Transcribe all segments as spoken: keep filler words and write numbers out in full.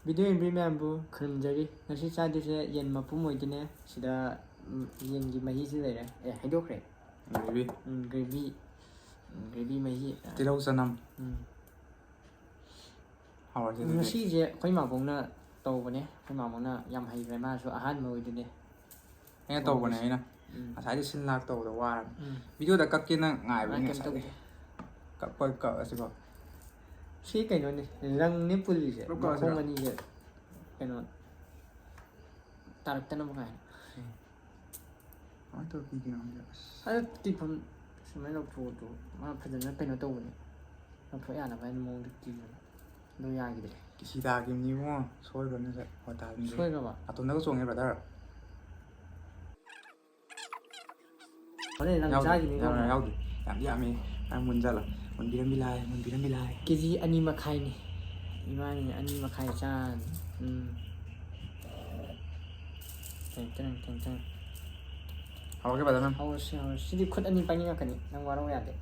Video ꯌꯦꯡꯕꯤ ꯃꯌꯥꯝꯕꯨ ꯈꯨꯔꯨꯝꯖꯔꯤ꯫ ꯉꯁꯤ ꯆꯥꯗꯣꯏꯁꯦ ꯌꯦꯟ ꯃꯄꯨꯝ ꯑꯣꯏꯗꯣꯏꯅꯦ꯫ ꯁꯤꯗ, ꯎꯝ, ꯌꯦꯟꯒꯤ ꯃꯍꯤꯁꯤ ꯂꯩꯔꯦ꯫ ꯑꯦ, ꯍꯩꯗꯣꯛꯈ꯭ꯔꯦ꯫ ꯒ꯭ꯔꯦꯚꯤ꯫ ꯎꯝ, ꯒ꯭ꯔꯦꯚꯤ꯫ ꯎꯝ, ꯒ꯭ꯔꯦꯚꯤ ꯃꯍꯤ꯫ ꯇꯤꯜꯍꯧ ꯆꯅꯝ꯫ ꯎꯝ꯫ ꯍꯥꯎꯔꯁꯦ ꯑꯗꯨꯗꯤ꯫ ꯉꯁꯤꯁꯦ ꯑꯩꯈꯣꯏ ꯃꯥꯕꯣꯛꯅ ꯇꯧꯕꯅꯦ꯫ ꯑꯩꯈꯣꯏ ꯃꯥꯕꯣꯛꯅ ꯌꯥꯝ ꯍꯩꯈ꯭ꯔꯦ꯫ ꯃꯥꯁꯨ ꯑꯍꯥꯟꯕ ꯑꯣꯏꯗꯣꯏꯅꯦ꯫ ꯑꯩꯅ ꯇꯧꯕꯅꯦ, ꯊꯣꯡꯕꯁꯦ꯫ ꯑꯩꯅ꯫ ꯎꯝ꯫ ꯉꯁꯥꯏꯗꯤ ꯁꯤꯟ ꯂꯥꯛ ꯇꯧꯕꯗ ꯋꯥꯔꯕꯅꯦ꯫ ꯎꯝ꯫ ꯚꯤꯗꯤꯑꯣꯗ ꯀꯛꯀꯦꯅ ꯉꯥꯏꯕꯅꯤ ꯃꯥ ꯀꯩꯝ ꯉꯁꯥꯏꯗꯩ꯫ ꯇꯧꯗꯦ꯫ ꯀꯛꯄ ꯀꯛꯑꯁꯤꯀꯣ꯫ ꯁꯤ ꯀꯩꯅꯣꯅꯦ, ꯔꯪꯅꯦ ꯄꯨꯜꯂꯤꯁꯦ꯫ ꯄꯨꯂꯞ ꯀꯛꯑꯁꯤꯔꯣ? ꯃꯈꯣꯡ ꯑꯅꯤꯁꯦ ꯀꯩꯅꯣ ꯇꯥꯔꯛꯇꯅꯕ ꯀꯥꯏꯅ꯫ ꯎꯝ꯫ ꯀꯃꯥꯏꯅ ꯇꯧꯔ ꯄꯤꯒꯦꯅꯣ ꯈꯪꯗꯦ꯫ ꯑꯁ꯫ ꯑꯗꯨ ꯇꯤꯛꯐꯝ ꯁꯨꯃꯥꯏꯅ ꯂꯧꯊꯣꯛꯑꯣ꯫ ꯃꯥ ꯐꯖꯅ ꯀꯩꯅꯣ ꯇꯧꯕꯅꯦ꯫ ꯂꯧꯊꯣꯛ ꯌꯥꯅꯕ ꯍꯥꯏꯅ ꯃꯑꯣꯡꯗ ꯀꯤꯕꯅꯦ꯫ ꯑꯗꯨ ꯌꯥꯈꯤꯗ꯭ꯔꯦ꯫ ꯀꯤꯁꯤ ꯇꯥꯈꯤꯕꯅꯤꯕꯣ꯫ ꯁꯣꯏꯈ꯭ꯔꯕꯅꯤ ꯉꯁꯥꯏ꯫ ꯍꯣꯏ, ꯇꯥꯕꯅꯤ꯫ ꯁꯣꯏꯈ꯭ꯔꯕ? ꯅꯥꯇꯣꯟꯗꯒ ꯆꯣꯡꯉꯦ, ꯕ꯭ꯔꯗꯔ꯫ ꯍꯣꯔꯦꯟ ꯅꯪ ꯌꯥꯎꯗꯦ, ꯆꯥꯈꯤꯅꯤꯀꯣ ꯌꯥꯎꯗꯦ, ꯑꯃꯨꯛ꯫ ꯌꯥꯎꯗꯦ꯫ ꯌꯥꯝꯗꯤ ꯌꯥꯝꯃꯤ꯫ ꯅꯪ ꯃꯨꯟꯖꯜꯂꯣ꯫ ꯃꯨꯟꯕꯤꯔꯝꯕꯤ ꯂꯥꯏ, ꯃꯨꯟꯕꯤꯔꯝꯕꯤ ꯂꯥꯏ꯫ ꯀꯦ ꯖꯤ ꯑꯅꯤ ꯃꯈꯥꯏꯅꯤ꯫ ꯏꯃꯥꯅꯤꯅ ꯑꯅꯤ ꯃꯈꯥꯏ ꯆꯥꯔꯅꯤ꯫ ꯎꯝ꯫ ꯇꯦꯡ ꯇꯦꯡ ꯇꯦꯡ ꯇꯦꯡ꯫ ꯍꯧꯔꯒꯦ, ꯕ꯭ꯔꯗꯔ, ꯅꯪ꯫ ꯍꯧꯔꯁꯤ, ꯍꯧꯔꯁꯤ꯫ ꯁꯤꯗꯤ ꯈꯨꯠ ꯑꯅꯤ ꯄꯥꯏꯅꯤꯡꯉꯛꯀꯅꯤ꯫ ꯅꯪ ꯋꯥꯔꯧ ꯌꯥꯗꯦ꯫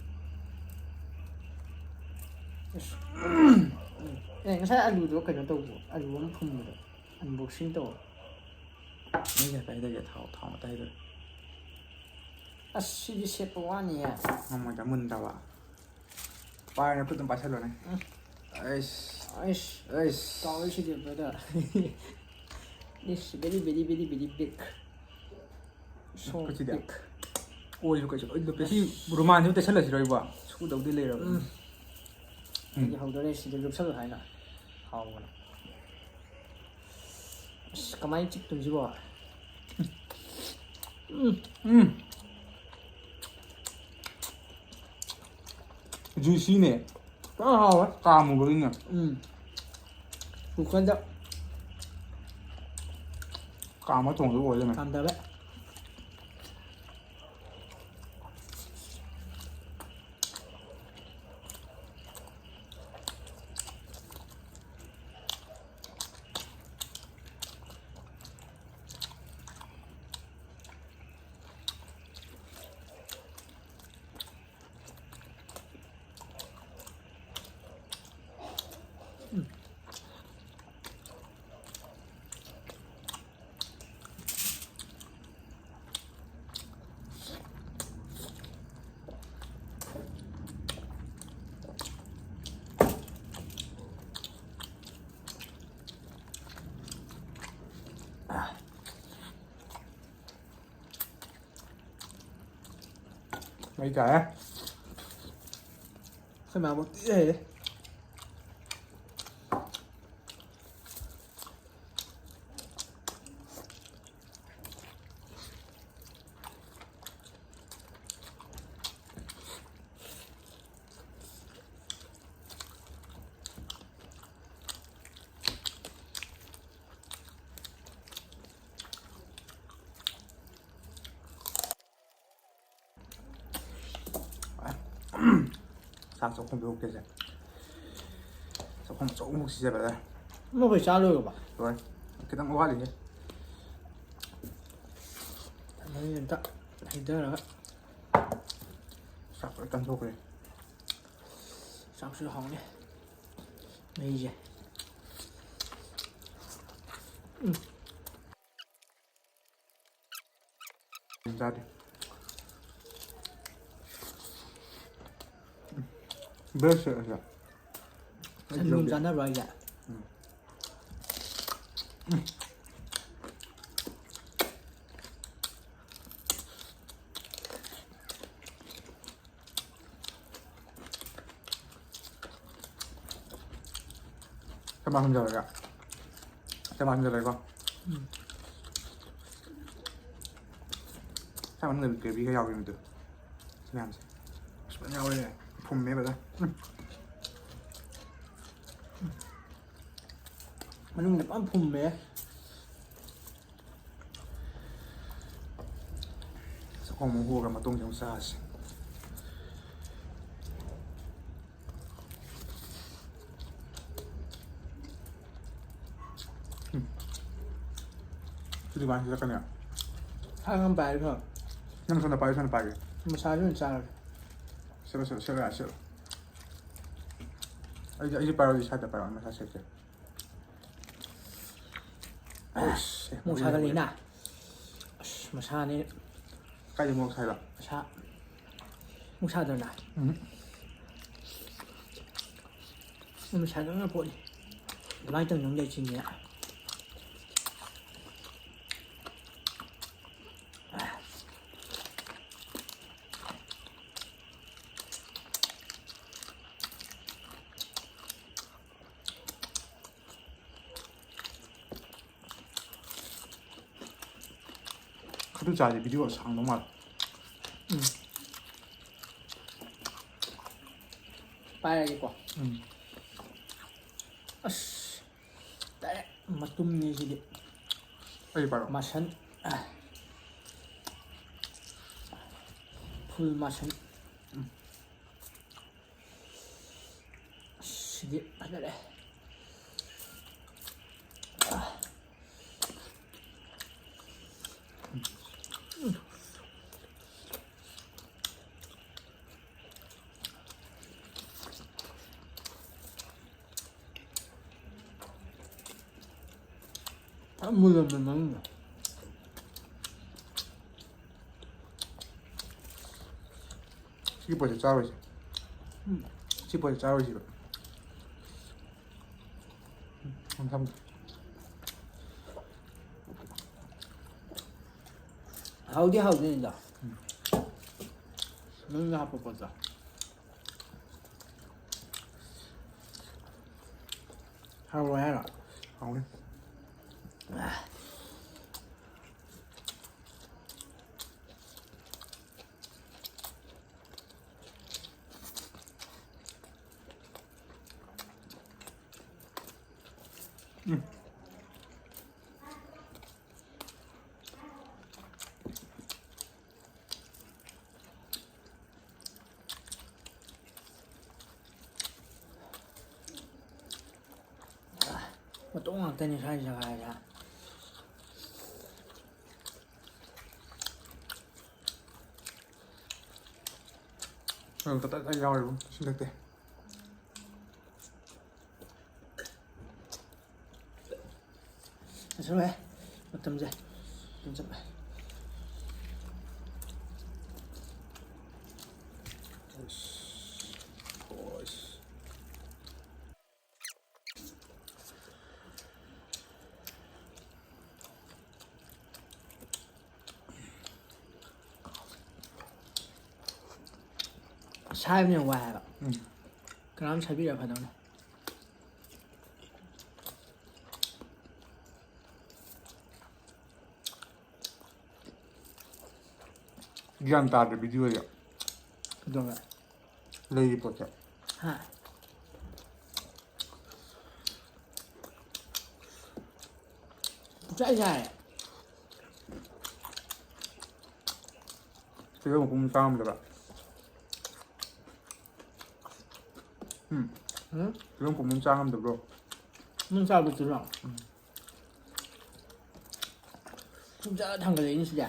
ꯑꯁ꯫ ꯎꯝ꯫ ꯑꯦ, ꯉꯁꯥꯏ ꯑꯂꯨꯗꯣ ꯀꯩꯅꯣ ꯇꯧꯕ꯭ꯔꯣ? ꯑꯂꯨ ꯑꯃ ꯐꯨꯝꯕꯗꯣ꯫ Unboxing ꯇꯧ꯫ ꯃꯩ ꯀꯌꯥ ꯀꯥꯏꯗꯒꯦ? ꯊꯥꯎ, ꯊꯥꯎ ꯑꯃꯇ ꯍꯩꯗꯣꯛꯑꯦ꯫ ꯑꯁ, ꯁꯤꯗꯤ ꯁꯦꯠꯄ ꯋꯥꯅꯤꯌꯦ꯫ ꯉꯝꯃꯣꯏꯗ, ꯃꯨꯟꯗꯕ꯫ ꯄꯥꯏꯔꯦ, ꯈꯨꯠ ꯑꯗꯨꯝ ꯄꯥꯏꯁꯜꯂꯣꯅꯦ꯫ ꯎꯝ꯫ ꯑꯩꯁ꯫ ꯑꯩꯁ꯫ ꯑꯩꯁ꯫ ꯆꯥꯎꯔꯤꯁꯤꯗꯤ, brother꯫ It's very, very, very, very big. So ꯀꯩꯁꯤꯗꯤ? Big꯫ ꯑꯣꯏꯁꯨ ꯀꯩꯁꯨ ꯂꯣꯏ ꯂꯨꯞꯄꯦ꯫ ꯁꯤ ꯑꯁ꯫ ꯔꯨꯃꯥꯟꯁꯤꯕꯨ ꯇꯩꯁꯜꯂꯁꯤꯔꯣ ꯑꯩꯕꯣ? ꯁꯨꯗꯧꯗꯤ ꯂꯩꯔꯕꯅꯤ꯫ ꯎꯝ꯫ ꯎꯝ꯫ ꯑꯩꯗꯤ ꯍꯧꯗꯣꯔꯦ ꯁꯤꯗ ꯂꯨꯞꯁꯜꯂꯨ ꯍꯥꯏꯅ꯫ ꯍꯥꯎꯕꯅ꯫ ꯑꯁ, ꯀꯃꯥꯏꯅ ꯆꯤꯛꯇꯣꯏꯁꯤꯕꯣ? ꯎꯝ꯫ ꯎꯝ꯫ Juicyꯅꯦ꯫ ꯐꯖꯅ ꯍꯥꯎꯋꯦ꯫ ꯀꯥꯝꯃꯨꯕꯒꯤꯅꯦ꯫ ꯎꯝ꯫ Cookerꯗ ꯀꯥꯝꯃ ꯊꯣꯡꯗꯣꯏ ꯑꯣꯏ ꯂꯩꯔꯝꯃꯦ꯫ ꯀꯥꯝꯊꯕ꯫ ꯃꯩ ꯇꯥꯔꯦ꯫ ꯑꯩꯈꯣꯏ ꯃꯥꯕꯨ ꯊꯤ ꯍꯩꯔꯦ꯫ ꯆꯥꯛ ꯆꯥꯛꯈꯨꯝ ꯄꯤꯔꯛꯀꯦꯁꯦ꯫ ꯆꯥꯛꯈꯨꯝ ꯑꯆꯧꯕꯃꯨꯛ ꯁꯤꯖꯕꯗ꯫ ꯃꯈꯣꯏ ꯆꯥ ꯂꯣꯏꯔꯕ? ꯂꯣꯏꯔꯦ꯫ ꯈꯤꯇꯪ ꯋꯥꯠꯂꯤꯍꯦ꯫ ꯃꯍꯤ ꯑꯝꯇ ꯍꯩꯊꯔꯒ꯫ ꯆꯥꯛ ꯂꯣꯏ ꯀꯟꯊꯣꯛꯈ꯭ꯔꯦ꯫ ꯆꯥꯛꯁꯨ ꯍꯥꯎꯅꯤ꯫ ꯃꯍꯤꯁꯦ꯫ ꯎꯝ꯫ ꯆꯥꯗꯦ꯫ ꯕ꯭ꯔꯁ ꯁꯦꯠꯂꯁꯤꯔ? ꯁꯟ ꯌꯣꯝ ꯆꯥꯅꯕ꯭ꯔꯣ ꯍꯥꯏꯁꯦ? ꯎꯝ꯫ ꯆꯃꯥꯄꯟ ꯌꯧꯔꯒ꯫ ꯆꯃꯥꯄꯟ ꯌꯧꯔꯒꯦꯀꯣ꯫ ꯎꯝ꯫ ꯆꯥꯛ ꯃꯅꯨꯡꯗ ꯒ꯭ꯔꯦꯚꯤꯒ ꯌꯥꯎꯔꯤ ꯃꯗꯨ꯫ ꯁꯤ ꯃꯌꯥꯝꯁꯦ꯫ ꯑꯁ ꯐꯖꯅ ꯌꯥꯎꯔꯦ꯫ ꯐꯨꯝꯃꯦ ꯐꯖꯅ꯫ ꯎꯝ꯫ ꯃꯅꯨꯡꯗ ꯐꯖꯅ ꯐꯨꯝꯃꯦ꯫ ꯆꯥꯛꯈꯣꯝ ꯑꯃꯨꯛ ꯍꯨꯔꯒ ꯃꯇꯣꯡꯁꯦ ꯑꯃꯨꯛ ꯆꯥꯔꯁꯤ꯫ ꯎꯝ꯫ ꯁꯤꯗꯤ ꯀꯃꯥꯏꯅ ꯆꯠꯀꯅꯤ? ꯊꯥꯡ ꯑꯃ ꯄꯥꯏꯔꯒ꯫ ꯅꯪ ꯁꯣꯝꯗ ꯄꯥꯏꯌꯨ, ꯁꯣꯝꯗ ꯄꯥꯏꯒꯦ꯫ ꯃꯁꯥꯁꯦ ꯑꯣꯏꯅ ꯆꯥꯔꯒꯦ꯫ ꯁꯤꯠꯂꯣ, ꯁꯤꯠꯂꯣ, ꯁꯤꯠꯂꯣ, ꯁꯤꯠꯂꯣ꯫ ꯑꯩꯁꯦ, ꯑꯩꯁꯦ ꯄꯥꯏꯔꯛꯑꯣ, ꯁꯥꯏꯗ ꯄꯥꯏꯔꯛꯑꯣ, ꯃꯁꯥ ꯁꯦꯠꯀꯦ꯫ ꯑꯁ, ꯑꯦ, ꯃꯣꯔꯣꯛ ꯁꯥꯒꯠꯂꯤꯅ꯫ ꯑꯁ, ꯃꯁꯥꯅꯦ꯫ ꯀꯥꯏꯗꯩ ꯃꯣꯔꯣꯛ ꯁꯥꯏꯕ? ꯃꯁꯥ꯫ ꯃꯣꯔꯣꯛ ꯁꯥꯗ꯭ꯔꯅ? ꯎꯝ꯫ ꯃꯁꯥ ꯀꯟꯕ ꯄꯣꯠꯅꯤ꯫ ꯑꯗꯨꯃꯥꯏꯅ ꯇꯧꯅ ꯑꯃꯨꯛ ꯂꯩꯁꯤꯅꯦ꯫ ꯑꯗꯨ ꯆꯥꯔꯗꯤ ꯚꯤꯗꯤꯑꯣ ꯁꯥꯡꯗꯧ ꯃꯥꯜꯂꯦ꯫ ꯎꯝ꯫ ꯄꯥꯏꯔꯒꯦꯀꯣ꯫ ꯎꯝ꯫ ꯑꯁ꯫ ꯗꯥꯏꯔꯦꯛ ꯃꯇꯨꯝꯅꯤ ꯁꯤꯗꯤ꯫ ꯑꯩ ꯄꯥꯏꯔꯣ꯫ ꯃꯁꯟ꯫ ꯐꯨꯜ ꯃꯁꯟ꯫ ꯎꯝ꯫ ꯑꯁ, ꯁꯤꯗꯤ ꯐꯖꯔꯦ꯫ ꯐꯖꯅ ꯃꯨꯜꯂꯝꯃꯦ ꯃꯅꯨꯡꯗ꯫ ꯁꯤꯒꯤ ꯄꯣꯠꯁꯦ ꯆꯥꯔꯣꯏꯁꯦ꯫ ꯎꯝ꯫ ꯁꯤ ꯄꯣꯠꯁꯦ ꯆꯥꯔꯣꯏꯁꯤꯕ꯫ ꯎꯝ, ꯊꯝꯒꯦ꯫ ꯍꯥꯎꯗꯤ ꯍꯥꯎꯗꯣꯏꯅꯤꯗ꯫ ꯎꯝ꯫ ꯃꯅꯨꯡꯗ ꯍꯥꯞꯄ ꯄꯣꯠꯇꯣ꯫ ꯍꯥꯎꯔꯣꯏ ꯍꯥꯏꯔꯣ? ꯍꯥꯎꯅꯤ꯫ ꯎꯝ꯫ ꯃꯇꯣꯡ ꯉꯥꯛꯇꯅꯤ ꯁ꯭ꯋꯥꯏ ꯖꯒꯥꯁꯦ꯫ ꯑꯗꯨꯝ ꯇꯞ ꯇꯞ ꯇꯞ ꯌꯥꯎꯔꯤꯕ ꯁꯤ ꯅꯠꯇꯦ꯫ ꯂꯣꯏꯁꯤꯜꯂꯦ꯫ ꯃꯇꯝꯁꯦ꯫ ꯃꯇꯝ ꯆꯠꯂꯦ꯫ ꯑꯁ꯫ ꯑꯁ꯫ ꯁꯥꯏꯕꯅ ꯋꯥꯏ ꯍꯥꯏꯕ꯫ ꯎꯝ꯫ ꯀꯅꯥꯝ ꯁꯥꯏꯕꯤꯔ ꯐꯗꯧꯅꯦ꯫ ꯒ꯭ꯌꯥꯟ ꯇꯥꯗ꯭ꯔꯦ ꯚꯤꯗꯤꯑꯣꯁꯦ꯫ ꯀꯩꯗꯧꯔꯦ? ꯂꯩꯔꯤ ꯄꯣꯠꯁꯦ꯫ ꯍꯥ? ꯄꯨꯡꯆꯥꯏ ꯆꯥꯏ꯫ ꯀꯤꯂꯣ ꯃꯄꯨꯝ ꯆꯥ ꯉꯝꯗꯕ꯫ ꯎꯝ꯫ ꯎꯝ? ꯀꯤꯂꯣ ꯃꯄꯨꯝ ꯆꯥ ꯉꯝꯗꯕ꯭ꯔꯣ? ꯅꯪ ꯆꯥꯕꯗꯨꯔꯣ? ꯎꯝ꯫ ꯄꯨꯡꯆꯥ ꯊꯥꯡꯒꯠꯂꯛꯏꯅꯦ ꯁꯤꯗꯤ꯫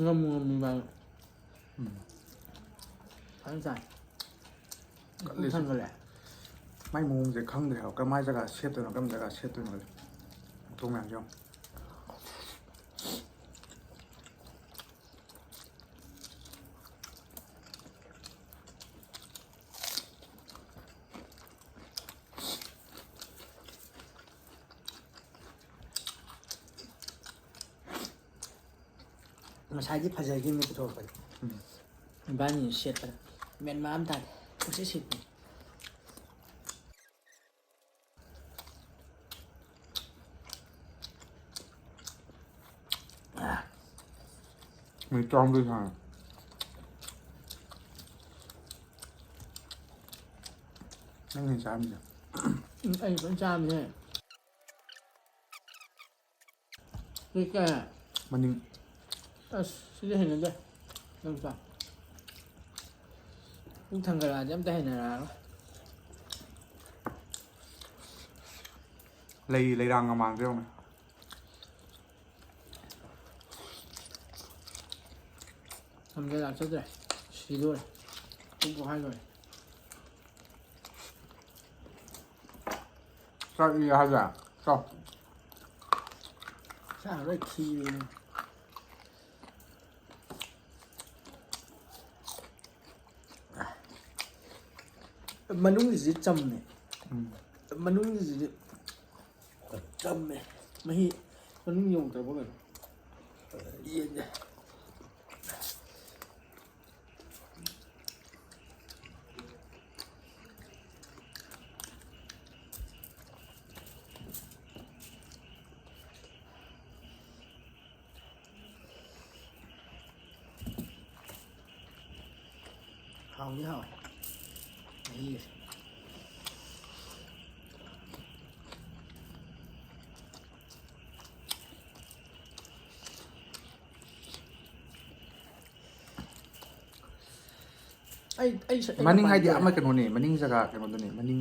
ꯉꯝꯃꯨ ꯉꯝꯃꯤ ꯃꯥ꯫ ꯎꯝ꯫ ꯐꯖꯅ ꯆꯥꯏ꯫ ꯀꯜꯂꯤꯁꯦ꯫ ꯊꯟꯒꯠꯂꯦ꯫ ꯃꯥꯏ ꯃꯑꯣꯡꯁꯦ ꯈꯪꯗ꯭ꯔꯦ ꯍꯥꯏꯕ꯫ ꯀꯃꯥꯏ ꯖꯒꯥ ꯁꯦꯠꯇꯣꯏꯅꯣ, ꯀꯔꯝꯕ ꯖꯒꯥ ꯁꯦꯠꯇꯣꯏꯅꯣ ꯈꯪꯗꯦ꯫ ꯃꯇꯣꯡ ꯃꯌꯥꯝꯁꯦ ꯌꯦꯡꯉꯣ꯫ ꯉꯁꯥꯏꯗꯤ ꯐꯖꯈꯤꯕꯅꯤ ꯄꯨꯊꯣꯔꯛꯄꯗꯤ꯫ ꯎꯝ꯫ ꯏꯕꯥꯅꯤꯅ ꯁꯦꯠꯄꯗ ꯃꯦꯟ ꯃꯥꯟ ꯑꯃ ꯇꯥꯗꯦ꯫ ꯄꯪꯁꯦꯠ ꯁꯦꯠꯄꯅꯤ꯫ ꯃꯤ ꯆꯥꯝꯃꯗꯤ ꯁꯥꯡꯉꯦ꯫ ꯅꯪꯅ ꯆꯥꯔꯝꯃꯤꯁꯦ꯫ ꯎꯝ, ꯑꯩ ꯐꯖꯅ ꯆꯥꯕꯅꯦ꯫ ꯁꯤ ꯀꯩ? ꯃꯅꯤꯡ꯫ ꯑꯁ, ꯁꯤꯗꯤ ꯍꯩꯅꯗꯦ꯫ ꯅꯪ ꯆꯥ꯫ ꯄꯨꯛ ꯊꯟꯒꯠꯂꯛꯑꯗꯤ ꯑꯝꯇ ꯍꯩꯅꯔꯛꯑꯔꯣꯏ꯫ ꯂꯩ ꯂꯩꯔꯥꯡꯒ ꯃꯥꯟꯗ꯭ꯔꯦ ꯌꯦꯡꯉꯨꯅꯦ꯫ ꯉꯝꯗ꯭ꯔꯦ, ꯂꯥꯛꯆꯗ꯭ꯔꯦ꯫ ꯁꯤꯗꯣꯔꯦ꯫ ꯄꯨꯛ ꯄꯣꯛꯈꯥꯏ ꯂꯣꯏꯔꯦ꯫ ꯆꯥꯛ ꯏ ꯍꯥꯏꯗ꯫ ꯆꯥꯎ꯫ ꯆꯥꯔꯔꯣꯏ, ꯈꯤꯔꯦ꯫ ꯃꯅꯨꯡꯒꯤꯁꯤꯗꯤ ꯆꯝꯃꯦ꯫ ꯎꯝ꯫ ꯃꯅꯨꯡꯒꯤꯁꯤꯗꯤ ꯆꯝꯃꯦ꯫ ꯃꯍꯤ ꯃꯅꯨꯡ ꯌꯧꯗ꯭ꯔꯕ ꯀꯩꯅꯣ? ꯌꯦꯟꯁꯦ꯫ ꯍꯥꯎꯗꯤ ꯍꯥꯎꯋꯦ꯫ ꯃꯍꯤꯒꯁꯦ꯫ ꯑꯩ, ꯑꯩ ꯁ-, ꯑꯩꯅ ꯃꯅꯤꯡ ꯍꯥꯏꯗꯤ ꯄꯥꯝꯖꯕ ꯑꯃ ꯀꯩꯅꯣꯅꯦ, ꯃꯅꯤꯡ ꯖꯒꯥ ꯀꯩꯅꯣꯗꯨꯅꯦ, ꯃꯅꯤꯡ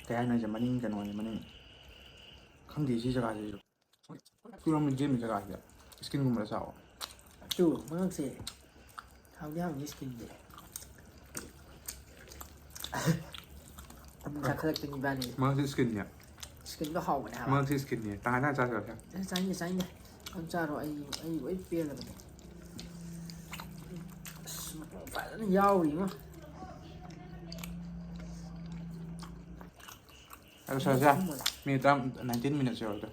ꯀꯩ ꯍꯥꯏꯅꯣ ꯍꯥꯏꯁꯦ, ꯃꯅꯤꯡ ꯀꯩꯅꯣꯅꯦ, ꯃꯅꯤꯡ ꯈꯪꯗꯦ ꯁꯤ ꯖꯒꯥꯁꯤꯁꯨ꯫ ꯇꯨꯔꯝ ꯖꯦꯝꯃꯤ ꯖꯒꯥꯁꯤꯗ ꯏꯁꯀꯤꯟꯒꯨꯝꯕꯗ ꯆꯥꯎꯋꯣ꯫ ꯇꯨ, ꯃꯉꯛꯁꯦ ꯍꯥꯎꯗꯤ ꯍꯥꯎꯅꯤ ꯏꯁꯀꯤꯟꯁꯦ꯫ ꯑꯃꯨꯛ ꯆꯥꯈꯠꯂꯛꯇꯣꯏꯅꯤ ꯏꯕꯥꯅꯤ꯫ ꯃꯉꯛꯁꯦ ꯏꯁꯀꯤꯟꯅꯦ꯫ ꯏꯁꯀꯤꯟꯗꯣ ꯍꯥꯎꯕꯅꯦ ꯍꯥꯏꯕ꯫ ꯃꯉꯛꯁꯦ ꯏꯁꯀꯤꯟꯅꯦ꯫ ꯇꯪꯈꯥꯏ ꯇꯪꯈꯥꯏ ꯆꯥꯁꯤꯔꯣ ꯁꯦ? ꯑꯦ, ꯆꯥꯅꯤꯡꯗꯦ, ꯆꯥꯅꯤꯡꯗꯦ꯫ ꯑꯗꯨꯝ ꯆꯥꯔꯣ, ꯑꯩ, ꯑꯩ ꯂꯣꯏ ꯄꯦꯜꯂꯕꯅꯦ꯫ ꯑꯁ, ꯃꯇꯣꯡ ꯐꯖꯅ ꯌꯥꯎꯔꯤꯉꯣ꯫ ꯑꯗꯣ ꯁꯥꯔꯁꯦ, ꯃꯤꯅꯤꯠ ꯇꯔꯥ, nineteen minutes ꯌꯧꯔꯗꯤ꯫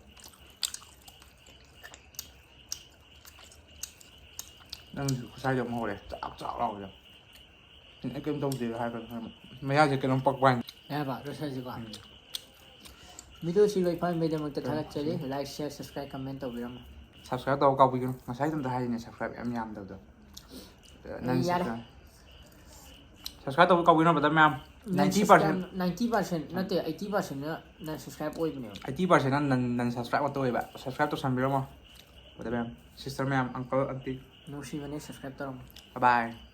ꯅꯪꯁꯨ ꯈꯨꯠꯁꯥꯏꯗ ꯑꯃꯨꯛ ꯍꯧꯔꯦ, ꯆꯥꯛ ꯆꯥꯛ ꯂꯥꯎꯕꯗ꯫ ꯑꯩ ꯀꯩꯝ ꯇꯧꯗꯦ ꯍꯥꯏꯔꯒ ꯃꯌꯥꯁꯦ ꯀꯩꯅꯣꯝ ꯄꯛꯄ ꯍꯥꯏꯅ꯫ ꯌꯥꯔꯕ, ꯂꯣꯏꯁꯤꯜꯂꯁꯤꯀꯣ? ꯎꯝ꯫ Video ꯁꯤ ꯂꯣꯏ ꯐꯥꯔꯝꯕꯩꯗꯃꯛꯇ ꯎꯝ꯫ ꯊꯥꯒꯠꯆꯔꯤ꯫ Like, share, subscribe, comment ꯇꯧꯕꯤꯔꯝꯃꯣ꯫ Subscribe ꯇꯧꯕ ꯀꯥꯎꯕꯤꯒꯅꯨ꯫ ꯉꯁꯥꯏꯗꯣ ꯑꯝꯇ ꯍꯥꯏꯔꯤꯅꯦ, subscribe ꯌꯥꯝ ꯌꯥꯝꯗꯕꯗꯣ꯫ ꯑꯩ ꯅꯪ ꯌꯥꯔꯦ꯫ Subscribe, subscribe ꯇꯧꯕ ꯀꯥꯎꯕꯤꯒꯅꯨ, brother ꯃꯌꯥꯝ꯫ ꯅꯪ ninety percent꯫ Subscribe, ninety percent ꯅꯠꯇꯦ, eighty percent ꯅ ꯅꯪ subscribe ꯑꯣꯏꯕꯅꯦꯕ꯫ Eighty percent ꯅ ꯅꯪ, ꯅꯪ subscribe ꯉꯥꯛꯇ ꯑꯣꯏꯕ꯫ Subscribe ꯇꯧꯁꯟꯕꯤꯔꯝꯃꯣ꯫ ꯕ꯭ꯔꯗꯔ ꯃꯌꯥꯝ, ꯁꯤꯁꯇꯔ ꯃꯌꯥꯝ, ꯑꯪꯀꯜ ꯑꯟꯇꯤ, ꯅꯨꯡꯁꯤꯕꯅꯦ, subscribe ꯇꯧꯔꯝꯃꯣ꯫ ꯕꯥꯏ ꯕꯥꯏ꯫